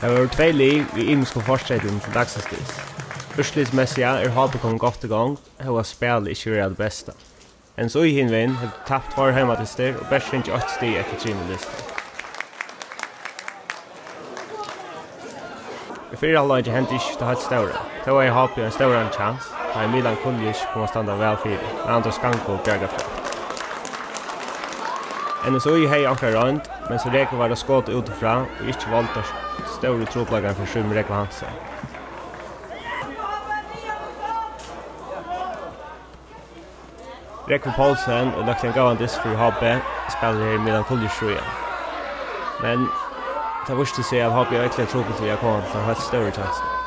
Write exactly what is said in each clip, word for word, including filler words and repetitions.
Tað vóru tvey lið við ymiskum fortreytum til dagsins dyst. Úrslitsmessigt er H B komin gott í gongd, hóast spælið ikki var av tí besta. N S Í hinvegin hevur tapt tveir heimadystir og bert fingið eitt stig eftir trimum dystum. Í fyrra hálvleiki hendi ikki tað heilt stóra. Tó hevði H B ein stóran kjans, tá ið Milan Kuljic kom at standa væl fyri, men Andras Gango bjargar frá. N S Í hevði onkra roynd, men so rekur var tað skot útifrá, ið ikki voldar stóru trupulleikar fyri Símun Rógva Hansen. Rógvi Poulsen hevur lagt ein góðan dyst fyri H B, spælir her Milan Kuljic síðan. Men tað vísti seg, at H B er ógvuliga trupult við at koma til teir heilt stóru kjansirnar.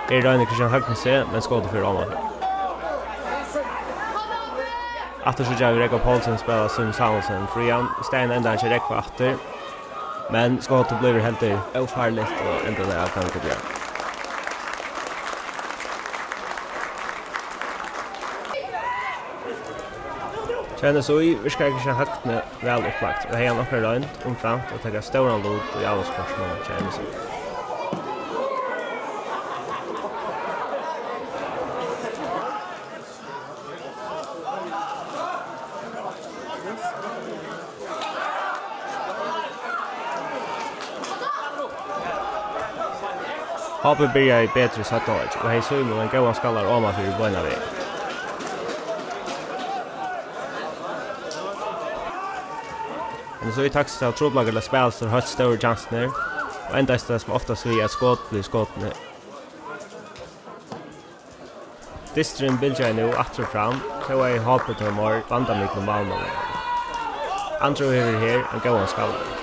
Her roynir Kristian Høgni seg, men skotið fer oman. Aftur síggja vit Rógva Poulsen spæla Símun Samuelsen frían. Í staðin endar hann hjá Rógva aftur. Men skotið blívur heldur ófarligt og endar av Gango Bjørn. Hjá N S Í virkar Kristian Høgni væl upplagdur og hevði hann onkra roynd, umframt at taka stóran lut í ávísparkinum hjá N S Í. H B byrjaði betri í seinna hálvleiki og hevði Símun ein góðan skallar omanfyri beinanvegin. Men so í takt av trupulleikar til at spæla sær heilt stóru kjansirnar, og endaðist tað sum oftast við, at skot blivu skotin. Dysturin bylgjaði nú aftur og fram, tó hevði H B teir meir vandamiklu málmøguleikarnar. Andrew hevur her ein góðan skallar.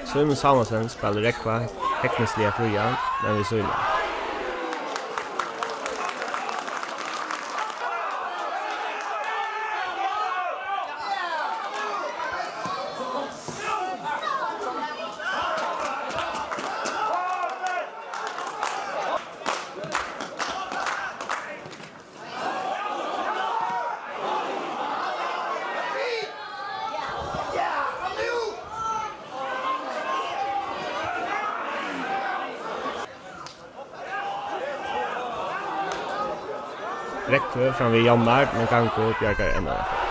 Símun Samuelsen spælir Rógva hegnisliga frían, men við síðuna. Rógvi fram við Jónar, men Gango bjargar enn einaferð.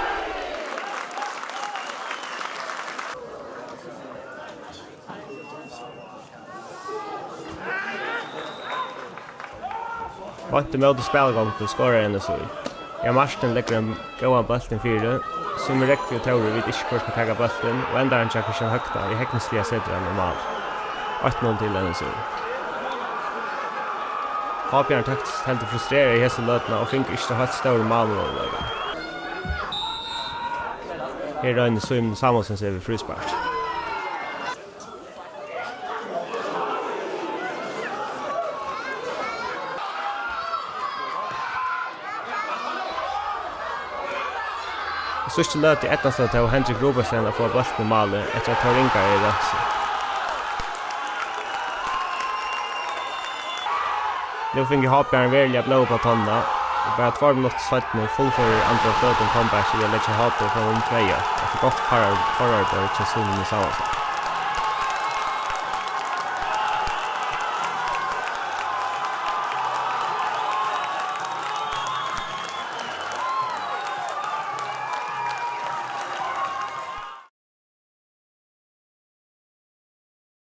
Beint ímóti spælagongdini skorar N S Í. Jan Martin leggur ein góðan bóltin fyri. Símun Rógvi og Tórður vita ikki, hvør skal taka bóltin, og endarin hjá Kristian Høgna, ið hegnisliga setur hann í mál. Eitt null til N S Í. H B er taktiskt heldur frustrerað í hesi løtuna og fingu ikki ta heilt stóru málmøguleikarnar. Her roynir Símun Samuelsen seg við fríspark. Í síðstu løtu eydnaðist tað tó Hendrik Rubensen at fáa bóltin í málið, eftir at Tór Ingar er reinsaður. Nú fingu H B-arin veruliga blóð upp á tonnina, og bara tveir minuttir seinni fullførir Andri á fløtum comeback við at leggja H B fram um tvey eitt, eftir gott forarbeiði hjá Símoni Samuelsen.